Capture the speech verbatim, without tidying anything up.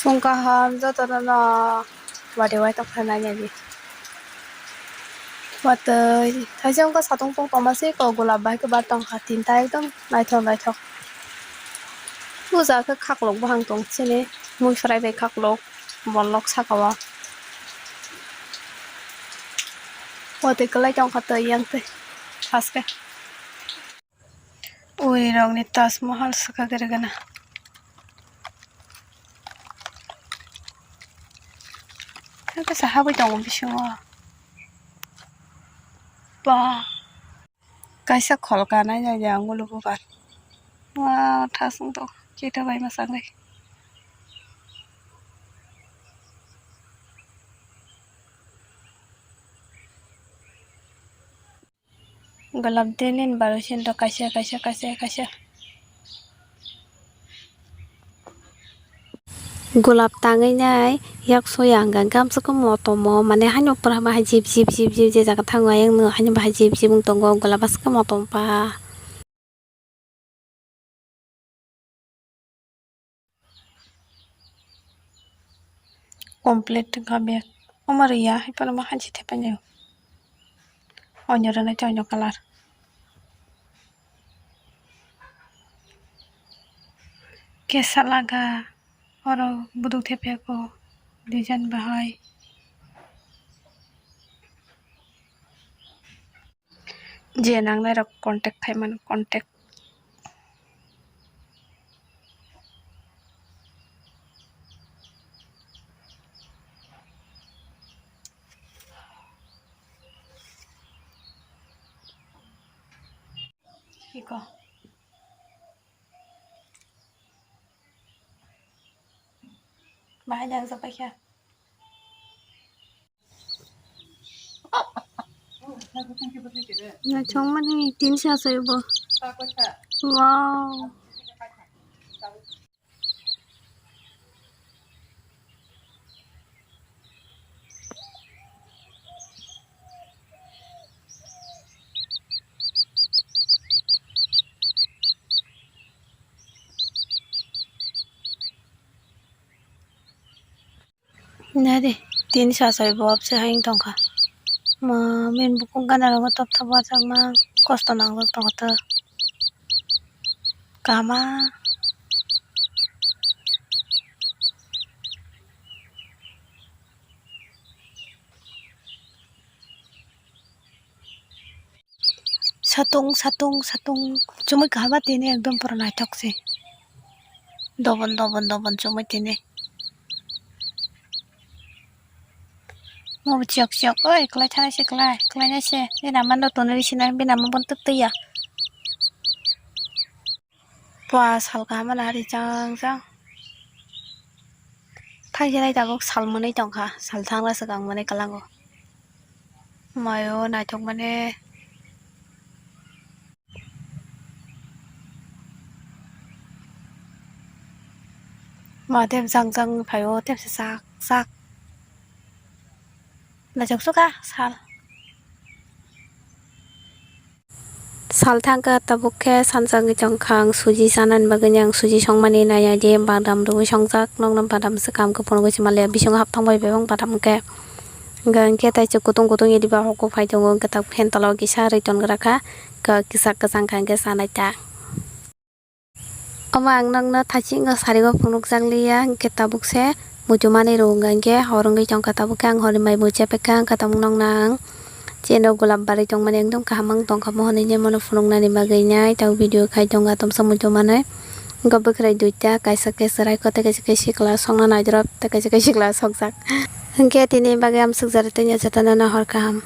Phung kaham jotono no watwi waithok khe nainani. Watwi thaisa wngkha satung tong tongma se kok golap bai khe bar tongkha tinta ekdom naithok naithok. Puja khe khaklok buphang tong sini mui swrai bai khaklok bolok saka o. Watwi kwlai tongkha twi yang twi haske. Uri rokni Taj Mahal swkagwi rwgana. Kaisa habwi tongo bisingo. Ba. Kaisa kholka nai nai ang ulo bubar. Wa thasung to chita bai masang bai. Golap de nini baro sini to kaisa, kaisa, kaisa, kaisa. Golap tangwi nai yak soya hwnkha hwnkhe amswk khe motom o, mane haino pura bahai jip jip jip jip je jaga thango ayang nw haino bahai jip jip wng tongo golap aswk khe motom pa. Complete wngkha bag. Omo rwya, haiphano ma hansi thepailaio. Onyo rwnai tei onyo colour. Kesa laga, oro buduk thepyako, design bahai. Je nangnai rok contact khai mano, contact. Iko. Bahai jang sa paikha. Naithokmani tinsa asai bo. Wow. Nari, tini sasai bo abse hai wng tongkha. Ma, bini bukung gana rogo top top wajakma kosto nangjak tongkha to. Kama. Satung, satung, satung. Chumui kaham tini ekdom pura naithok se. Dobon, dobon, dobon chumui tini. Mo bo chiyok, chiyok. Oi, kwlai thanai se, kwlai, kwlai nai se. Bini ama no tonwi sinai, bini ama bo twtwi ya. Pua sal kaham mani hari chang chang. Thaijinai tabuk sal mwnwi tongkha, sal thangna swkang mwnwi kwlango. Maio naithok mani. Ma tep jang jang phaio tep se sak sak. Naithok sukha sal. Sal thangkha tabuk khe sansa wngwi tongkha ang suji chanani bagwi ang suji songmani naiya je badam rwui songjak nokno badam se kaham khe phunugwi se manliya bisingo hapthang bai bebak badam khe hwnkhe tei se kutung kutung ediba hoko phai tongo hwnkhe tabuk phen tola o kisa rwi tongwra kha kisa kwchang kha hwnkhe chanai ta. Omo ang nokno thachingno sarigo phunukjak liya, hwnkhe tabuk se muchumani rw wngkha, hwnkhe hor wngwi tongkha, tabuk khe ang horni mai bo chepekha, hwnkhe tabuk nokno ang chini rok golap barwi tongmani ekdom kaham wng tongkha, mohorni hinwi phunuknani bagwi nai tabuk video khai tongkha, tomsa muchumani wngkha bwkhwrai duita, kaisa khe chwraikho tei kaisa khe sikla songna naidrop tei kaisa khe sikla sokjak, hwnkhe tini bagwi amsukjak tei jotono hor kaham.